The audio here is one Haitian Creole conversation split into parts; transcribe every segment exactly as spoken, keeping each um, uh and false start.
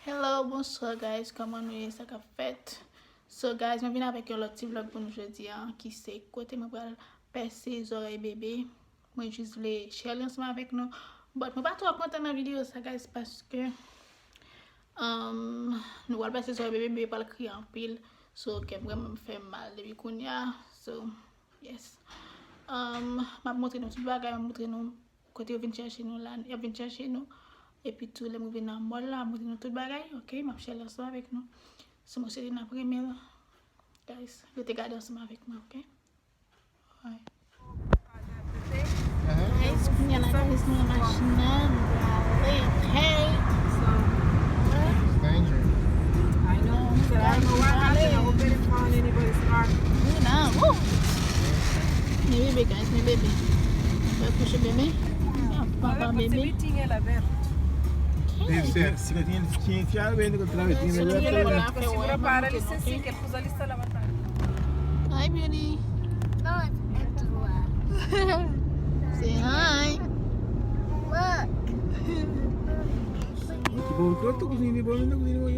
Hello, bonswa guys, kòman nou ye, sa k ap fèt? So guys, mwen vin avèk yon lòt ti vlog pou nou jodi a, ki se kote mwen pral pèse zòrèy bebe. Mwen jis vle share li ansanm avèk nou. But mwen pa twò kontan nan videyo sa guys, paske um, nou pral pèse zòrèy bebe, bebe pral kriye anpil. So kè m vrèman fè m mal depi kounye a. So yes. Um, m ap montre nou tout bagay, m ap montre nou kote yo vin chèche nou la, y ap vin chèche nou. Epi tou, lè m rive nan mòl la, m ap montre nou tout bagay, ok? M ap share li ansanm avèk nou. Se mwen Selina premye la. Guys, rete gade ansanm avèk mwen, ok? Alright. Guys, kounye a la, guys, nou nan machin nan, nou prale, hey! It's dangerous. I know. He said, "I don't know what happened. I hope they didn't fall in anybody's car." Woo! Men bebe, guys, men bebe. Mwen kouche bebe. Papa bebe. Hi, beauty. Say hi. Look. Bon, kouzen li, bon, kouzen li.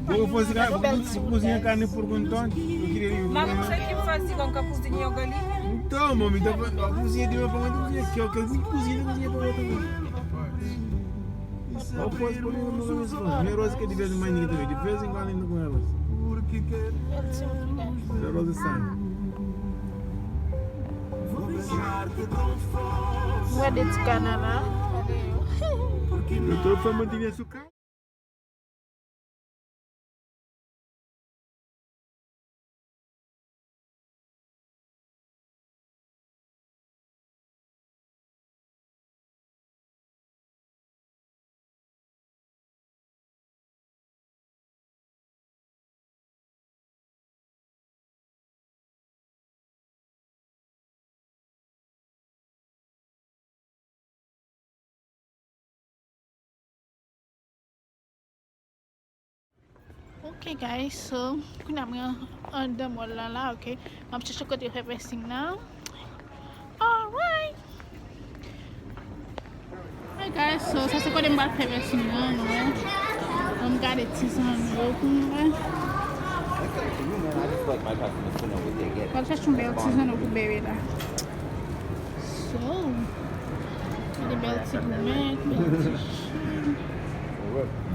Bon, fò si ka, si kouzen an ka nenpòt konn tan, yo kite li. Mami, se ki fè si kon ka kouzen yo goli? Então, mami, tá fazendo a cozinha de uma forma de cozinha aqui, ó, que eu cozinho, cozinha pra outra. Ó, fò si pou li, nou konn sa. Men Rose ke de vez em quando li ta vin, de vez em quando li ta vin. Rose sa. Mwen de ti kana la. Yo twòp fè mwen di byen sou ka. Ok guys, so kounye a mwen anndan mòl la la, ok. M ap chèche kote yo fè piercing nan. Alright. Hey guys, so sa se kote m pral fè piercing nan, nou wè. Ann gade ti zanno yo pou nou wè. Pral chèche yon bèl ti zanno pou bebe la. So, gade bèl ti goumen, bèl ti chen.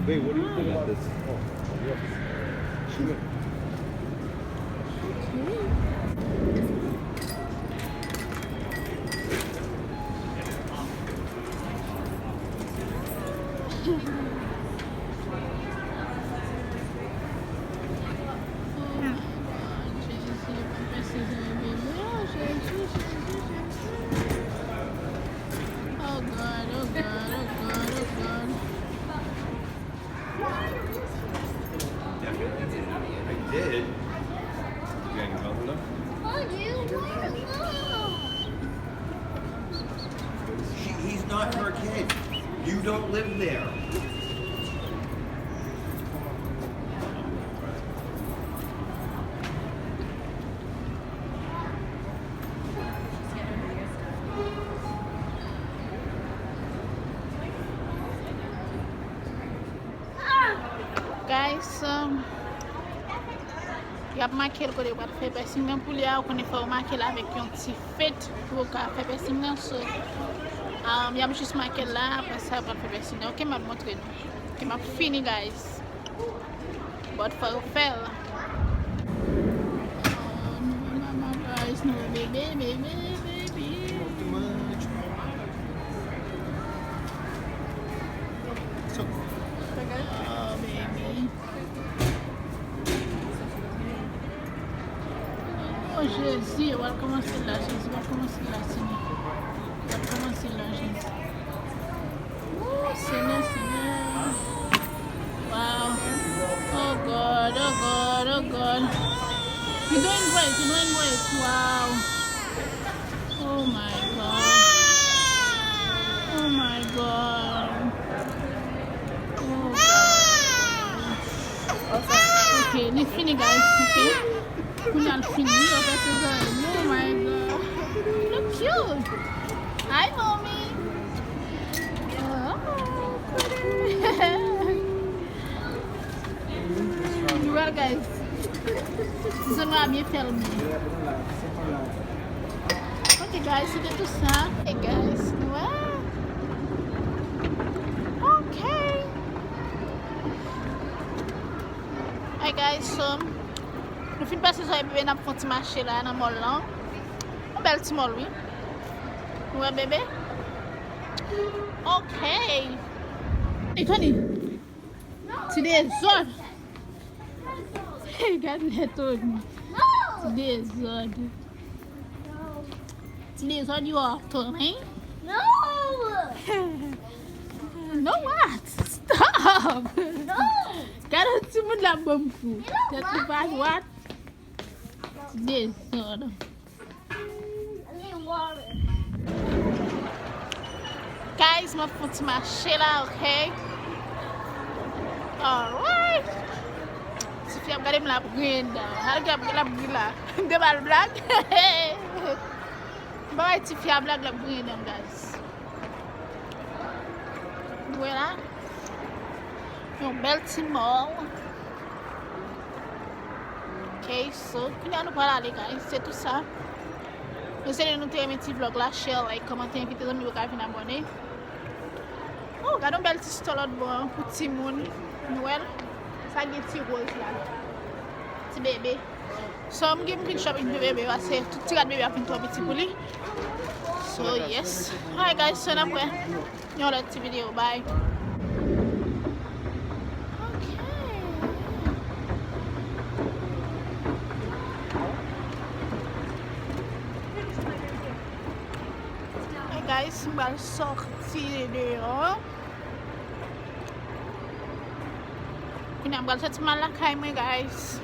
Babe, what do you think about this? Oh, yes. Oh God, oh God, oh God, oh God. I did. You got your phone number? She, he's not her kid. You don't live there. Guys, um, y ap make l kote yo pral fè piercing nan pou li a, ou konnen fò yo make l avèk yon ti fent pou yo ka fè piercing nan. So, um, y ap jis make l la, apre sa yo pral fè piercing nan. Ok, m ap montre nou. Ok, m ap fini, guys. But fò yo fè l. Oh, nou wè mama, guys, nou wè bebe, bebe, bebe. Oh, baby. Oh, Jezi, w al kòmanse la, Jezi, w al kòmanse la, Senyè. W al kòmanse la, Jezi. Ooh, Senyè, Senyè. Wow. Oh God, oh God, oh God. You're doing great, you're doing great. Wow. Oh my God. Oh my God. Oh God. Ok, li fini, guys, ok? Kounye a l fini, wi, yo fè sezon. Oh my God. You look cute. Hi, mommy. Oh, pretty. Guys, ti zòn nou a byen fèmen. Ok guys, se te tou sa. Hey guys, nou wè. Ok. Hey guys, so, nou fin pase zòn bebe, n ap fè yon ti mache la nan mall lan. Yon bèl ti mall, wi. Nou wè bebe? Ok. Hey, Tony. Ti dezòd. Hey, gad lè Tony. Ti dezòd. Ti dezòd, you are Tony. No! No what? Stop! No! Gad yon timoun la ban m kou. Tèt li pa dwat. Ti dezòd. Guys, mwen fè yon ti mache la, ok? Alright. Tifi ap gade m, l ap griyen dan. Gade l ap, l ap griyen la. De bal blag. M pa bay tifi a blag, l ap griyen dan, guys. Vwala. Yon bèl ti mall. Ok, so, kounye a nou pral ale, guys. Se tou sa. Nou swete nou te renmen ti vlog la, share, like, kòmante, envite zanmi yo ka vin abòne. Oh, gade yon bèl ti store lòt bò an pou timoun. Nou wè l? Sa gen ti woz la. Ti bebe. So, m gen m vin shopping pou bebe, paske tout ti rad bebe a fin twò piti pou li. So, yes. Alright, guys, so n ap wè yon lòt ti videyo. Bye. Ok. Hey guys, m pral sòti deyò. Kounye a m pral sòti m al lakay mwen, guys.